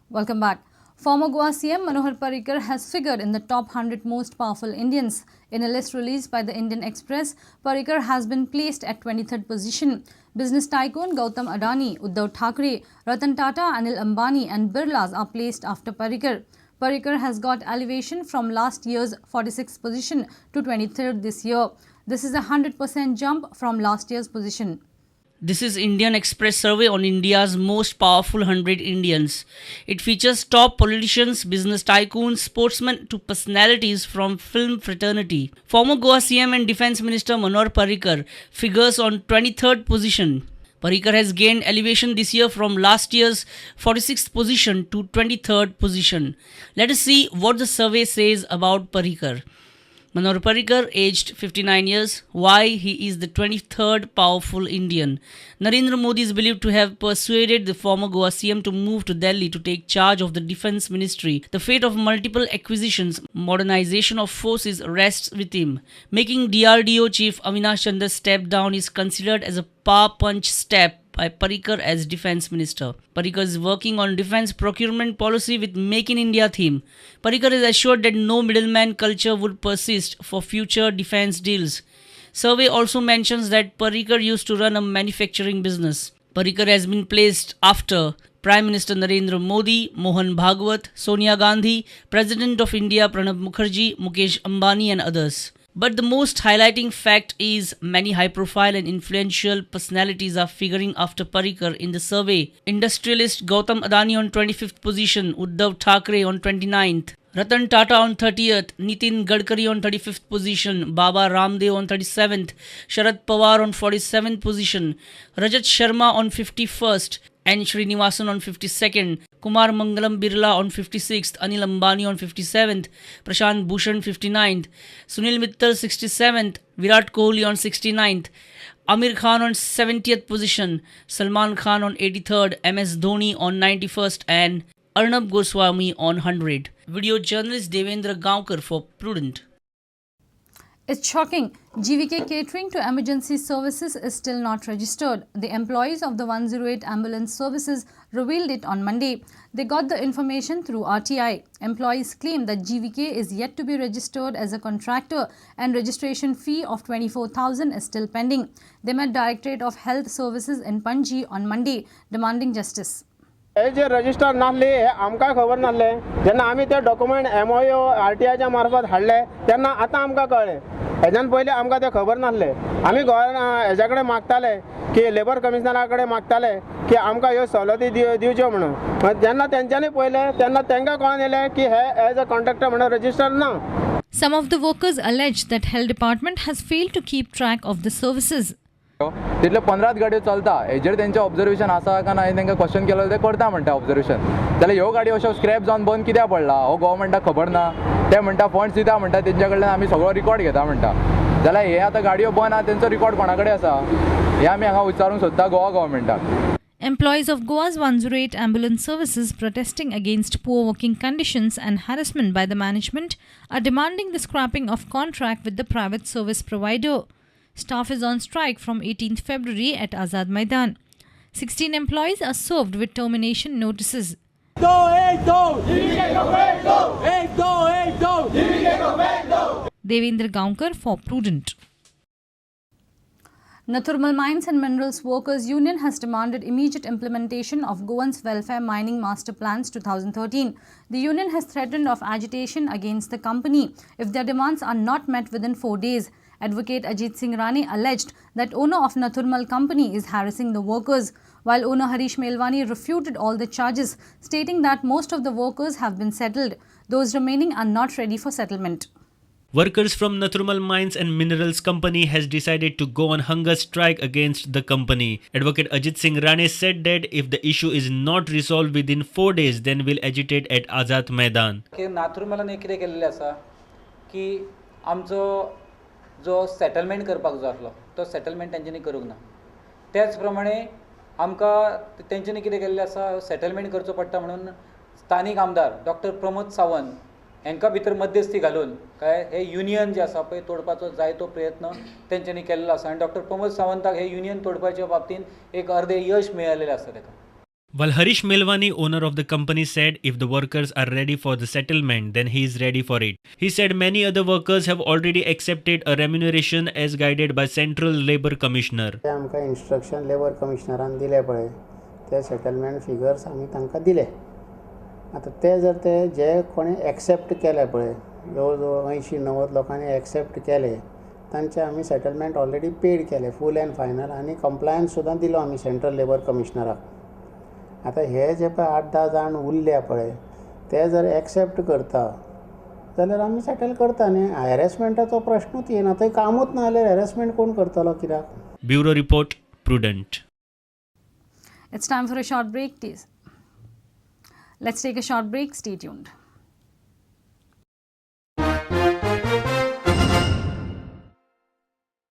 Welcome back. Former Goa CM Manohar Parrikar has figured in the top 100 most powerful Indians. In a list released by the Indian Express, Parrikar has been placed at 23rd position. Business tycoon Gautam Adani, Uddhav Thackeray, Ratan Tata, Anil Ambani and Birlas are placed after Parrikar. Parrikar has got elevation from last year's 46th position to 23rd this year. This is a 100% jump from last year's position. This is Indian Express survey on India's most powerful 100 Indians. It features top politicians, business tycoons, sportsmen to personalities from film fraternity. Former Goa CM and Defense Minister Manohar Parrikar figures on 23rd position. Parrikar has gained elevation this year from last year's 46th position to 23rd position. Let us see what the survey says about Parrikar. Manohar Parrikar, aged 59 years, why he is the 23rd powerful Indian. Narendra Modi is believed to have persuaded the former Goa CM to move to Delhi to take charge of the Defence Ministry. The fate of multiple acquisitions, modernization of forces rests with him. Making DRDO chief Avinash Chandra step down is considered as a power punch step by Parrikar as defense minister. Parrikar is working on defense procurement policy with Make in India theme. Parrikar is assured that no middleman culture would persist for future defense deals. Survey also mentions that Parrikar used to run a manufacturing business. Parrikar has been placed after Prime Minister Narendra Modi, Mohan Bhagwat, Sonia Gandhi, President of India Pranab Mukherjee, Mukesh Ambani and others. But the most highlighting fact is many high profile and influential personalities are figuring after Parrikar in the survey. Industrialist Gautam Adani on 25th position, Uddhav Thackeray on 29th, Ratan Tata on 30th, Nitin Gadkari on 35th position, Baba Ramdev on 37th, Sharad Pawar on 47th position, Rajat Sharma on 51st, N. Srinivasan on 52nd, Kumar Mangalam Birla on 56th, Anil Ambani on 57th, Prashant Bhushan 59th, Sunil Mittal 67th, Virat Kohli on 69th, Amir Khan on 70th position, Salman Khan on 83rd, MS Dhoni on 91st and Arnab Goswami on 100. Video journalist Devendra Gaonkar for Prudent. It's shocking. GVK catering to emergency services is still not registered. The employees of the 108 ambulance services revealed it on Monday. They got the information through RTI. Employees claim that GVK is yet to be registered as a contractor and registration fee of 24,000 is still pending. They met Directorate of Health Services in Panji on Monday, demanding justice. हे जे register नासली हे आमकां खबर नासलें. जेन्ना आमी ते document MOU आरटीआयच्या मार्फत हाडले तेन्ना आतां आमकां कळ्ळें. हेज्यान पयलीं आमकां तें खबर नासलें. आमी गोवा हेज्या कडेन मागताले की लेबर कमिशनरा कडेन मागताले की आमकां ह्यो सवलती दिवच्यो म्हणून. जेन्ना तेंच्यांनी पळयलें तेन्ना तांकां कळोन येयलें की हे एज अ कॉन्ट्रॅक्टर म्हणून रजिस्टर ना. Some of the workers allege that health department has failed to keep track of the services. तितले 15 गाडयो चलता हेजेर तेंचें ऑब्जर्वेशन आसा काय ना हें तांकां क्वेश्चन केलो ते करता म्हणटा ऑब्जर्वेशन. जाल्यार ह्यो गाडयो अश्यो स्क्रॅप जावन बंद कित्याक पडला हो गव्हर्मेंटाक खबर ना. ते म्हणटा फंड्स दिता म्हणटा तेंच्या कडल्यान आमी सगळो रिकॉर्ड घेता म्हणटा. जाल्यार हे आतां गाडयो बंद आहा तेंचो रिकॉर्ड कोणा कडेन आसा हें आमी हांगा विचारूंक सोदता Goa गव्हर्मेंटाक. Employees of Goa's 108 ambulance services protesting against poor working conditions and harassment by the management are demanding the scrapping of contract with the private service provider. Staff is on strike from 18th February at Azad Maidan. 16 employees are served with termination notices. Devendra Gaonkar for Prudent. Nathurmal Mines and Minerals Workers Union has demanded immediate implementation of Goan's Welfare Mining Master Plans 2013. The union has threatened of agitation against the company if their demands are not met within 4 days. Advocate Ajit Singh Rane alleged that owner of Nathurmal company is harassing the workers, while owner Harish Melwani refuted all the charges, stating that most of the workers have been settled. Those remaining are not ready for settlement. Workers from Nathurmal Mines and Minerals Company has decided to go on hunger strike against the company. Advocate Ajit Singh Rane said that if the issue is not resolved within 4 days, then we'll agitate at Azad Maidan. नाथुरमलान एक कितें केल्लें आसा की आमचो जो settlement करपाक जाय आसलो तो सेटलमेंट तेंच्यांनी करूंक ना. त्याच प्रमाणे आमकां तेंच्यांनी कितें केल्लें आसा सेटलमेंट करचो पडटा म्हणून स्थानीक आमदार डॉक्टर प्रमोद सावंत हांकां भितर मध्यस्थी घालून काय हे युनियन जे आसा पळय तोडपाचो जायतो प्रयत्न तेंच्यांनी केल्लो आसा आनी डॉक्टर प्रमोद सावंताक हे युनियन तोडपाच्या बाबतींत एक अर्दे यश मेळिल्लें आसा ताका. While Harish Melwani, owner of the company, said if the workers are ready for the settlement, then he is ready for it. He said many other workers have already accepted a remuneration as guided by Central Labour Commissioner. ते आमकां instruction labour कमिशनरान दिले पळय, ते settlement figures आमी तांकां दिले. आतां ते जर ते जे कोणें एक्सेप्ट केले पळय, जवळ जवळ 80-90 लोकांनी एक्सेप्ट केले, तांचे आमी सेटलमेंट ऑलरेडी पेड केले फूल अँड फायनल आनी कंप्लायन्स सुद्दां दिलो आमी सेंट्रल लेबर कमिशनराक. आतां हे जे पळय 8-10 जाण उरल्या पळय, ते जर एक्सेप्ट करता जाल्यार आमी सेटल करता न्ही. हॅरेसमेंटाचो प्रश्नूच येना, थंय कामूच ना जाल्यार हॅरेसमेंट कोण करतलो कित्याक? Bureau Report, Prudent. It's time for a short break. Let's take a short break. Stay tuned.